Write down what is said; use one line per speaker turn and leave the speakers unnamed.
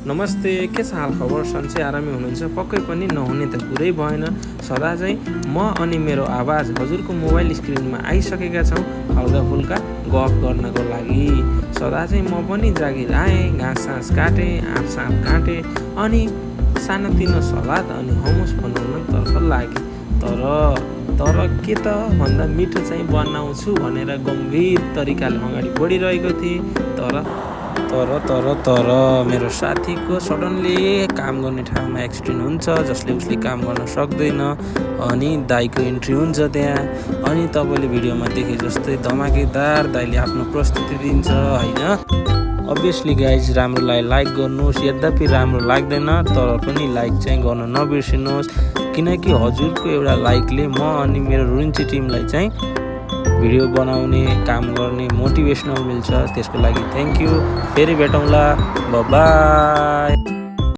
नमस्ते, के छ हाल खबर? सन्चै आरामै हुनुहुन्छ? पक्कै पनि नहुने त कुरै भएन। सदा चाहिँ म अनि मेरो आवाज हजुरको मोबाइल स्क्रिनमा आइसकेका छौँ हल्का-फुल्का गफ गर्नको लागि। सदा चाहिँ म पनि जागिर आएँ, घाँस-सास काटेँ, आँप-साँप काटेँ अनि सानोतिनो सलाद अनि हमस बनाउनतर्फ लागेँ। तर के त भन्दा मिठो चाहिँ बनाउँछु भनेर गम्भीर तरिकाले अगाडि बढिरहेको थिएँ। तर मेरो साथीको सडनली काम गर्ने ठाउँमा एक्सिडेन्ट हुन्छ, जसले उसले काम गर्न सक्दैन अनि दाइको इन्ट्री हुन्छ त्यहाँ। अनि तपाईँले भिडियोमा देखे जस्तै धमाकेदार दाइले आफ्नो प्रस्तुति दिन्छ होइन। अभियसली गाइज, राम्रोलाई लाइक गर्नुहोस्, यद्यपि राम्रो लाग्दैन तर पनि लाइक चाहिँ गर्न नबिर्सिनुहोस्, किनकि हजुरको एउटा लाइकले म अनि मेरो रुन्ची टिमलाई चाहिँ भिडियो बनाउने काम गर्ने मोटिभेसनल मिल्छ। त्यसको लागि थ्याङ्क यू। फेरि भेटौँला, बाइ।